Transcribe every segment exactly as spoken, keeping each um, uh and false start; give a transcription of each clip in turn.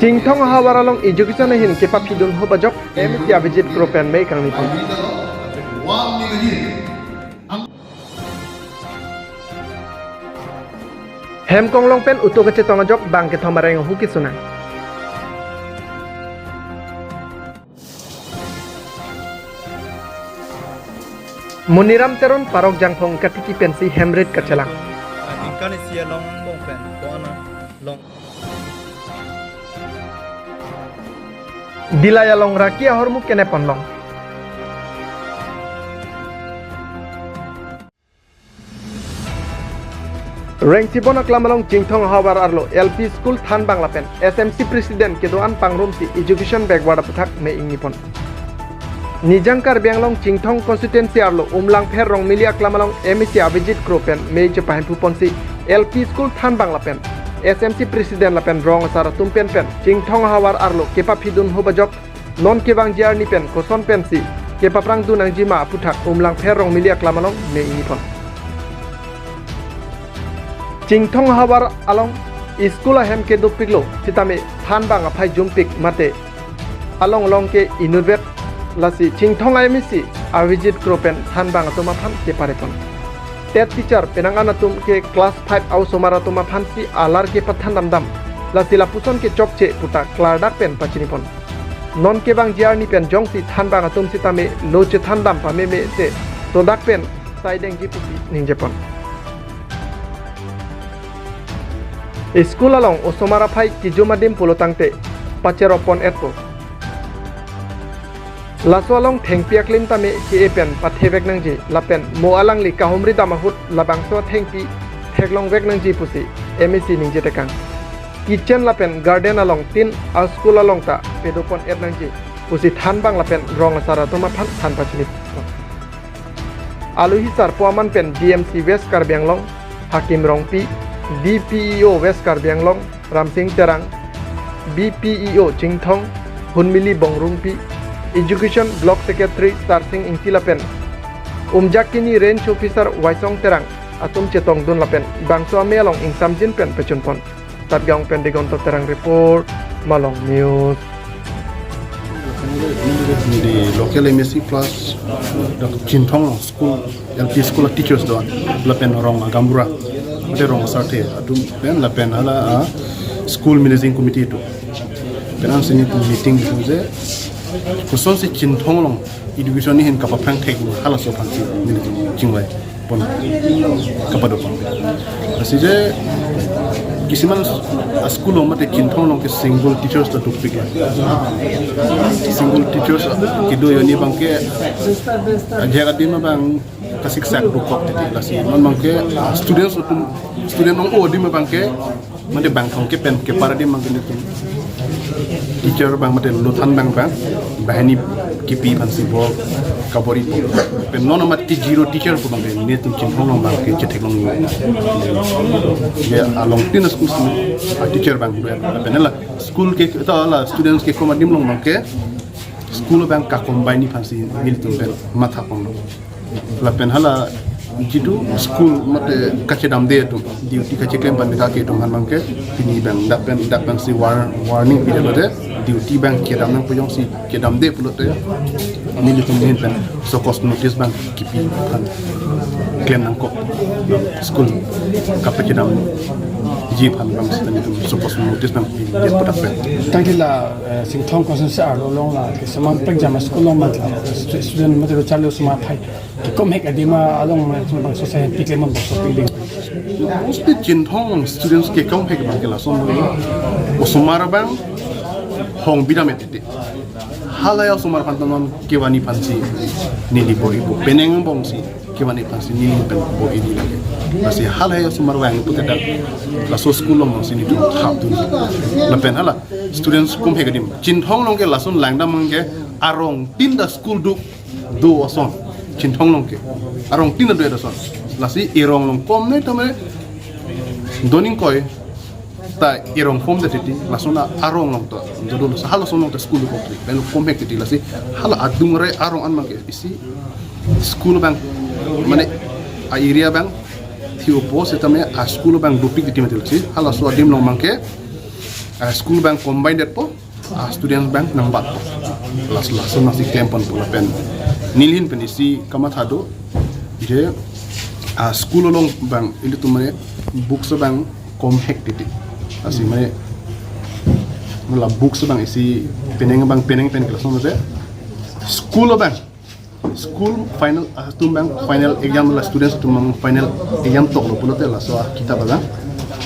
Chinthong ahavar along education ahin kepapidun hop ajok M A C Abhijit Kro pen mei kangni pon. Hem konglong pen uto kachetong ajok bang kethom areng ahu kesunang. Moniram Teron parok jangphong katiki pensi hemrit kachelang. Ningkan isi along angbong pen ko-an along. Dillai along raki ahormu kenep ponlong. Rengchibon aklam along Chinthong ahavar arlo L P school thanbang lapen S M C president kedo-an pangrumsi education backward aputhak mei ingni pon. Nijang Karbi Anglong Chinthong constituency arlo Umlangpher Rongmili aklam along M A C Abhijit Kro pen mei chepahemphu ponsi L P school thanbang lapen S M C president lapen rong asar atum pen pen Chinthong ahavar arlo kepapidun hop ajok non kevangji arni pen koson pensi kepaprangdun nangjima aputhak Umlangpher Rongmili aklam along mei ingni pon. Chinthong ahavar along school ahem kedopiklo sitame thanbang aphai jumpik mate along along ke inutvet, lasi Chinthong a M A C Abhijit Kro pen thanbang atum aphan kepare pon. TET teacher penang an atum ke class five a-osomar atum aphansi alar kepathan damdam, lasi lapuson ke chokche puta klardak pen pachini pon. Non kevangji arni pen jongsi thanbang atum sitame lo chethan dam pameme te sodak pen saidengji pusi ningje pon. School along osomar aphai kijum adim pulo tangte pacherop pon-etpo. Laso along thengpi aklim tame ke-e pen pathevek nangji lapen mo alangli kahumri dam ahut labangso thengpi theklongvek nangji pusi M A C ningje tekang. Kitchen lapen garden along tin a-school along ta pedo pon-et nangji pusi thanbang lapen rong asar atum aphan than pachini. Alohi sarpo aman pen D M C West Karbi Anglong, Hakim Rongpi, D P E O West Karbi Anglong, Ramsing Terang, B P E O Chinthong, Hunmili Bongrungpi, Education Block Secretary Sarsing Ingti lapen Umjakini Range Officer Waisong Terang atum chetongdun lapen bangso amei along ingsamjin pen pechun pon. Tatgaon pen Digonto Terang report, Malong News. Di local M A C plus dak Chinthong along school, L P school teachers do, lapen rong agambura, mate rong asarthe atum pen lapen hala, ah, school managing committee atum pen ansi nelitum meeting dun je kosonsi Chinthong along education ahin kapaphrang thek halaso aphansi nelitum chingvai pon, kapado pon. Lasi je kisiman a-school along mate Chinthong along ke single teachers ta dukpik la. Single teachers kedo arni abangke ajak adim abang kasiksak dokok titi, lasi non abangke, ah, students atum, student along o adim abangke mate bang thong ke pen kepar adim abangke nelitum teacher abang mate lo thanbang abang banghini kipi aphansi bor kabor-ipo. Pen non amat ke zero teacher pu abangke nelitum Chinthong along abangke chetheklong. Ya, along tin a-school si a-teacher abang do, pen la school ke ta la students kekom adim along abangke school abang ka-combine-ni aphansi nelitum pen matha ponlo. Lapen hala jitu school mate kachedamde atum, duty kacheklem pen meta ke atum aphan abangke pini abang dak pen dak pensi war-, warning pidetlo de, duty abang kedam nangpo, jongsi kedamde pulote nelitum ahin pen show cause notice abang kipi aphan klem nangkok. School kapachedamji aphan abang sita nelitum show cause notice abang pidetpo dak pen. Tangte la, eh, Chinthong constituency arlo along la, ke seman pengjam school along mate la, stu-, student mate lo charli osomar aphai kekom hek adim along ma, bangso society kelemon bangso building. Mostly Chinthong students kekom hek abangke lason lo, osomar abang hong bidam-et titi. Halahei osomar aphan ta non kevan-ni aphansi neli bor-ipo, penang angbongsi kevan-ni aphansi neli pen bor-i di lake. Lasi halahei osomar vang putedak laso school alongsi nelitum thapdun. Lapen hala students kom hek adim. Chinthong along ke lason langdam abangke arong tin ta school do, do ason. Chinthong along ke arong tin ta do ason. Lasi erong along kom ne tame doning koi ta erong kom ta titi, lason arong along ta, jodo laso halason along ta school ko pri, pen kom hek titi, lasi hala adung rai arong an abangke isi school abang, mane a-area abang thiupo sitame a-school abang dopik titi mati, lasi halaso adim along abangke Ah, school abang combine detpo, ah, students abang nangbatpo. Last last nasi klem ponpo lapen nelihin pen isi kamatha do je, ah, school along abang ilitum mane books abang kom hek titi. Lasi mane mala books abang isi penang abang penang pen class mane school abang school final, ah, atum abang final exam la students atum abang final exam toklo pulote laso akitap abang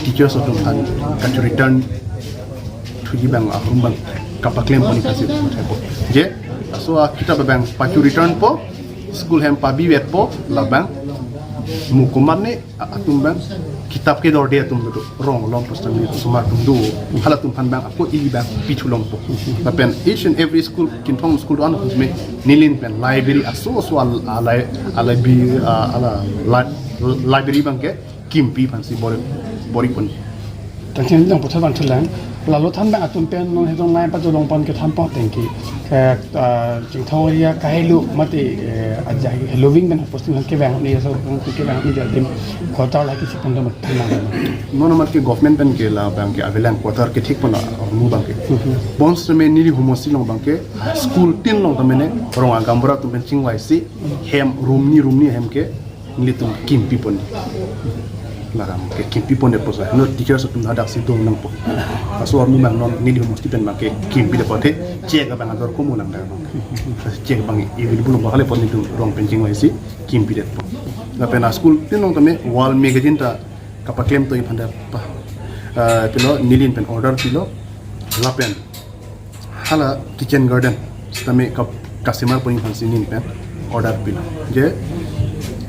teachers atum aphan kachu return thuji abang ahum abang kapaklem pon ikasi thepo. Je laso akitap abang pachu return po school hem pabi vetpo labang mukumat ne a- atum abang kitap kedorde atum do rong along pusitame osomar atum do halatum aphan abang ako ili abang pithu longpo. Lapen each and every school Chinthong school do-an me nelihin pen library aso aso al- alai alai bi a- ala li- library abangke kimpi aphansi bor- bor-i pon. Tangsin dong puthot bang thulang. Lalo than abang atum pen non hedong nai pajolong pon kethan pon tangki. Ke, ah, Chinthong area kahelo mate, eh, aja heloving ben posting ke bang ni so ke bang ni jadim quarter lagi si pon dong thulang. Non amat ke government pen ke la abangke avelang quarter ke thik pon la mu abangke. Bonsitame neli homosti along abangke school tin along tame ne rong agambura atum pen chingvaisi hem room ni room ni hem ke nelitum kimpi pon. Laram ke kimpi pon de posa. No teachers atum hadak si do nangpo. Laso arni abang non neli homosti pen abangke kimpi de pote. Chek abang ador komo lang da abang. Chek abang available abang hale pon nelitum rong pen chingvaisi kimpi detpo. Lapen a school tin along tame wall magazine ta kapaklem to iphan da pa. Ah, pilo nelihin pen order pilo. Lapen hala kitchen garden sitame ka customer pon aphansi nelihin pen order pilo. Je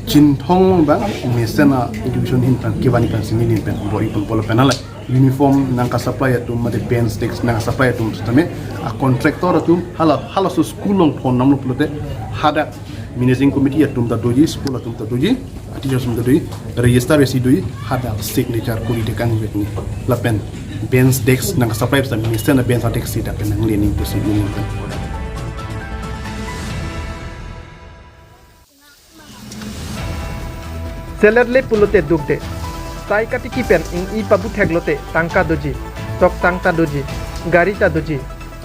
Chinthong abang mesen a education ahin pen kevan aphansi nelihin pen bor-i ponpo lapen hala uniform nangkasupply atum mate bench desk nangkasupply atum sitame a contractor atum hala halaso school along thon namlo pulote hadak managing committee atum ta doji school atum ta doji. Ati josum tadoi register isi doi hadak signature kuri dekang vek ni. Lapen bench desk nangkasupply sa mesen a bench a desk si dak nanglening pusi nelihin pen. Selet le pulote dukde. Sai katiki pen ing-i pabu thek lote tangka doji, sok tangka doji, gari ta doji,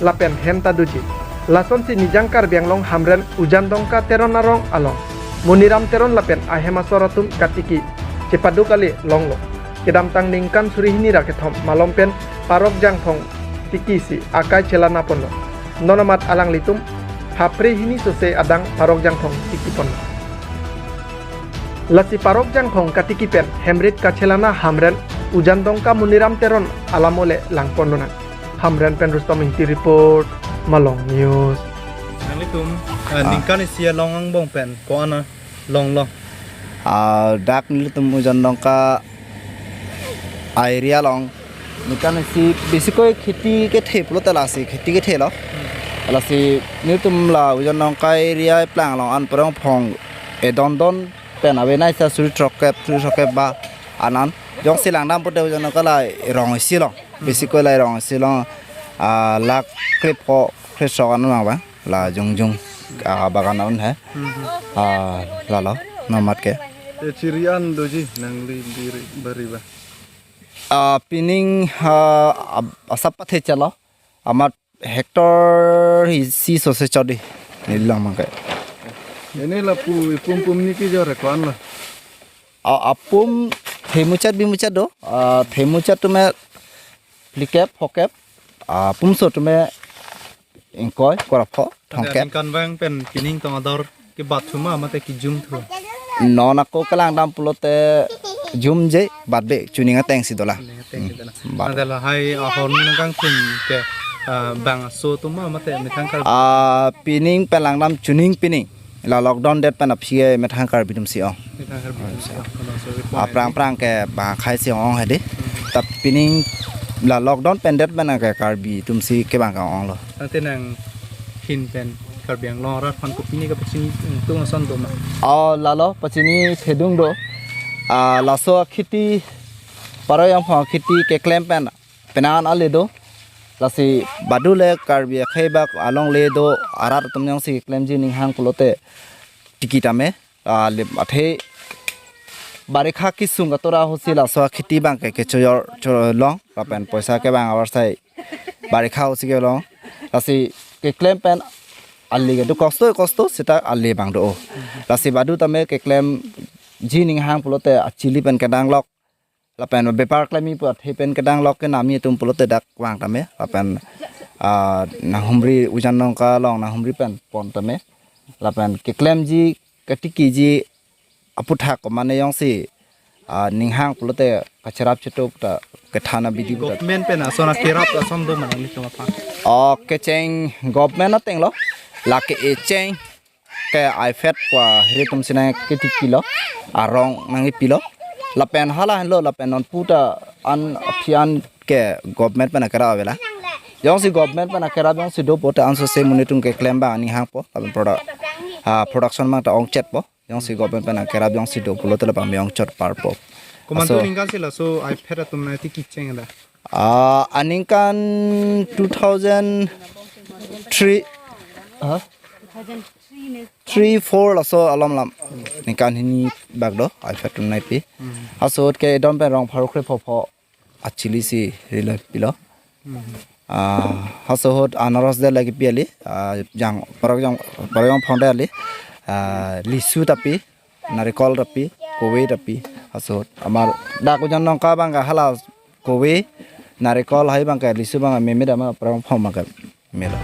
lapen hem ta doji. Lasonsi Nijang Karbi Anglong Hamren Ujandongka Teron arong along Moniram Teron lapen ahem asor atum katiki chepaduk ale longlo. Kedamtang ningkan suri hini ra kethom malom pen Parok Jangphong tikisi akai chelana ponlo. Non amat alanglitum hapre hini sose adang Parok Jangphong tiki ponlo. Lasi Parok Jangphong katiki pen hemrit kachelana Hamren Ujandongka Moniram Teron alamole lang ponlonang. Hamren pen Rustom Ingti report, Malong News. Nanglitum, ah, ah, ningkan isi along angbong pen ko-an along long? Ah, dak nelitum Ujandongka area along ningkan isi besikoi kheti kethe pulote lasi kheti kethe lo. Lasi nelitum la Ujandongka area plang along an porong phong edon don pen ave nai sa suri throkkep, suri throkkep ba anan. Jongsi langdam pute Ujandongka la rong isi lo. Besikoi la rong isi lo, ah, lakh krepho, krepho sok an abang ba. La jongjong, ah, bagan an he. Hmm. Ah, lalo, non amat ke. E, chiri an doji nangli biri bari ba. Ah, pining, ah, ab- asap pathe chalo. Amat hectare isi sose chodi. Neli lang abangke. Ini lapu ipum pum ni kejor ko-an lo? Ah, apum themuchat bimuchat do. Ah, themuchat tame phlikep, phokep. Ah, pumso tame ingkoi, korapho, thomkep. Ningkan abang pen pining tong ador kebat thu ma mate kejum thu? Non ako kelangdam pulote jumje, batbe chuning atengsi dolang. Chuning atengsi dolang. Hmm, bat. Ante lahai ahormu nangkangthum ke, ah, bangso atum ma mate methang Karbi? Ah, pining pen langdam chuning pining. La lockdown det pen aphi methang Karbi atumsi ong. Methang Karbi atumsi ong. Aphrang aphrang ke bang akhai si ong hedi. Hmm. Ta pining la lockdown pen det pen ke Karbi atumsi kevang kang-onglo. Tangte nanghin pen Karbi Anglong arat aphan kopine kapachini tung ason do ma? Oh, lalo pachini thedung do. Ah, laso akheti, Parok Jangphong akheti keklem pen penang ale do. Lasi badu le Karbi akhei bak along le do arat atum jongsi klemji ninghang pulote tiki tame, ah, le athe barikha kesung katora ahutsi laso akheti abangke kechojor cholong lapen poisa kevang avarsai Barikha osi ke long. Lasi keklem pen ali ke do kosto, kosto seta ali abang do. Lasi badu tame keklemji ning hang pulote achili pen kedang lok. Lapen bepar klemi pu athe pen kedang lok ke nami atum pulote dak vang tame. Lapen, ah, nanghumri ujan nongka along nanghumri pen pon tame. Lapen keklemji ketikiji aputhak ko mane jongsi, ah, ning hang pulote kacherap chetup ta kethana bidi puta. Government pen ason akerap ason do ma nanglitum aphan? Oh, kecheng government ateng lo. Lake echeng ke iPad kwa hiri atum si nangketiki lo, arong nangkipi lo. Lapen hala henlo, lapen non puta an aphi an ke government pen akerap avela. Jongsi government pen akerap jongsi do puta anso se monit atum keklem abang ning hangpo, lapen product, ah, production abang ta ongchetpo. Jongsi government pen akerap jongsi do pulote labang me-ongchot parpo. Komantu aso ningkan si laso iPad atum nangtiki cheng ada? Ah, aningkan two thousand three, ha? Three, four laso alom lam. Ningkan hini bak do, iPad atum nangpi. Hmm. Aso ke edon pen rong pharo kre pho pho achili si rilo pilo. Hmm. Ah, haso ahut anaros de lagi pi ali, ah, jang, parok jang, parok jang phonde ali, ah, lisu tapi, narikol tapi, kove tapi, haso ahut. Amar dak ujan nongka abang ke hala kove, narikol hai abang ke lisu abang ke meme dama parok jang phong abang ke melo.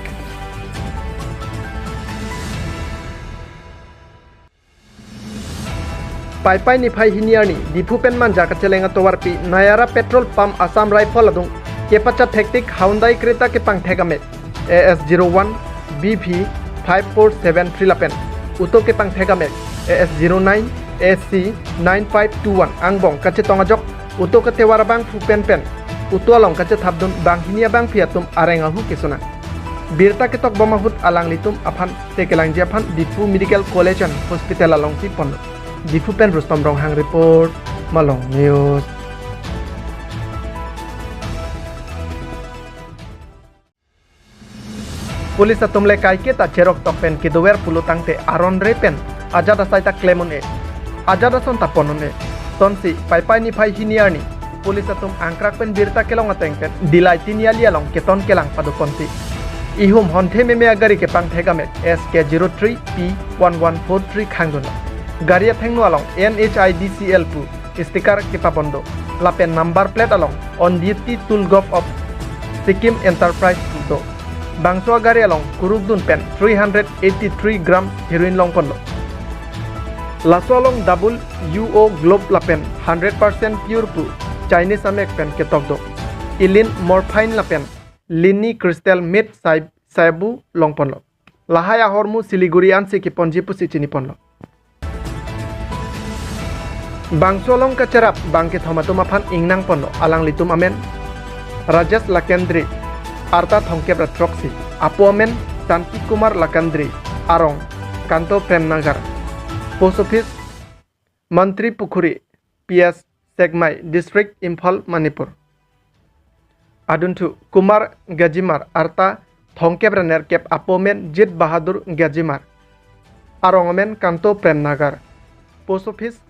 Paipai niphai hini arni Diphu pen Manja kacheleng atovarpi Nayara petrol pump Assam Rifle adung kepachat thektik Hyundai Creta kepangthek amek A S zero one B V five four seven three lapen auto kepangthek amek A S zero nine A C nine five two one angbong kachetong ajok auto katovar abangphu pen pen auto along kachethapdun banghini abangpi atum areng ahu kesuna. Birta ketokbom ahut alanglitum aphan te kelangji aphan Diphu Medical College and Hospital alongsi ponlo. Diphu pen Rustom Ronghang report, Malong News. Police atum le kaike ta cherok tok pen kedover pulo tangte aron re pen ajat asai ta klem un-e, ajat ason ta pon un-e. Tonsi Paipai niphai hini arni police atum angkrak pen birta kelong ateng pen Dillai Tiniali along keton kelang pado ponsi ihum honthe meme agari kepangthek amek S K zero three P one one four three khangdun. Gari athengno along N H I D C L pu sticker kepabon do. Lapen number plate along On Duty Tool Gov of Sikkim Enterprise pu do. Bangso agari along kurukdun pen three hundred eighty-three gram heroin longponlo. Laso along W U O globe lapen hundred percent pure pu Chinese amek pen ketok do. Ilin morphine lapen lini crystal meth sai-, saibu longponlo. Lahai ahormu Siliguri ansi keponji pusi chiniponlo. Bangso along kacherap bang kethom atum aphan ingnang ponlo, alanglitum amen Rajesh Lakandri, arta thomkep ra throksi, apo amen Santi Kumar Lakandri, arong Kanto Prem Nagar, Post Office Mantri Pukhuri, P S Sekmai, District Imphal, Manipur. Adunthu Kumar Gajimar, arta thomkep ra nerkep, apo amen Jit Bahadur Gajimar, arong amen Kanto Prem Nagar, Post Office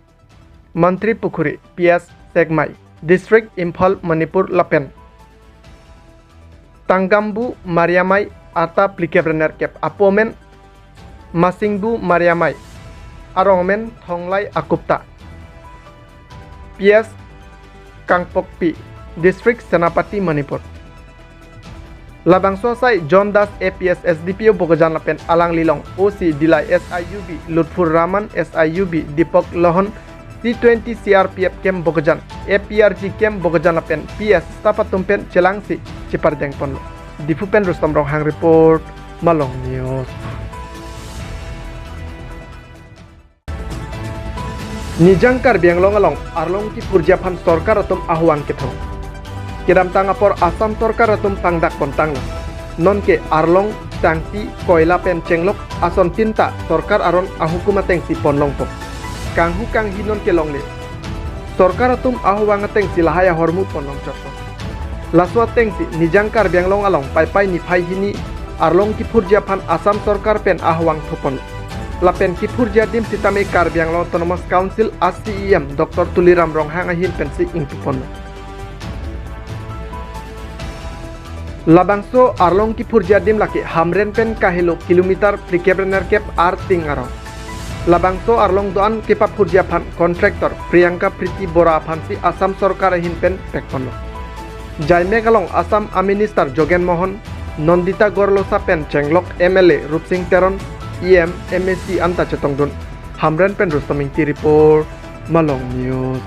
Mantri Pukhuri, P S Sekmai, District Imphal, Manipur lapen Tangambu Mariamai, arta phlikep ra nerkep, apo amen Masingbu Mariamai, arong amen Thonglai Akupta, P S Kangpokpi, District Senapati, Manipur. Labangso asai John Das A P S S D P O Bokajan lapen alanglilong O C Dillai S I U B Lutfur Rahman, S I U B Deepak Lohon, C twenty C R P F camp Bokajan, A P R G camp Bokajan lapen P S staff atum pen chelangsi chepardeng ponlo. Diphu pen Rustom Ronghang report, Malong News. Nijang Karbi Anglong along arlong kiphurji aphan sorkar atum ahwang kethong. Kedamtang apor Assam sorkar atum pangdak pontanglo. Nonke arlong, tangpi, koila pen chenglok ason tin ta sorkar aron ahukum atengsi ponlongpo. Kanghu kanghi nonke longle sorkar atum ahwang atengsi lahai ahormu ponlongchotpo. Laso atengsi Nijang Karbi Anglong along Paipai niphai hini arlong kiphurji aphan Assam sorkar pen ahwang thupon. Lapen kiphurji adim sitame Karbi Anglong Autonomous Council a C E M Doctor Tuliram Ronghang ahin pensi ingpuponlo. Labangso arlong kiphurji adim lake Hamren pen kahelo kilometer phlikep ra nerkep arting arong. Labangso arlong do-an kepaphurji aphan contractor Priyanka Priti Bora aphansi Assam Sorkar ahin pen pekponlo. Jaimek along Assam a Minister Jogen Mohan, Nandita Gorlosa pen chenglok M L A Rupsing Teron, E M, M A C anta chetongdun. Hamren pen Rustom Ingti report, Malong News.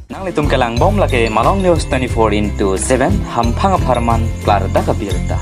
Nanglitum kelangbom lake Malong News twenty-four into seven, hamphang apharman klardak abirta.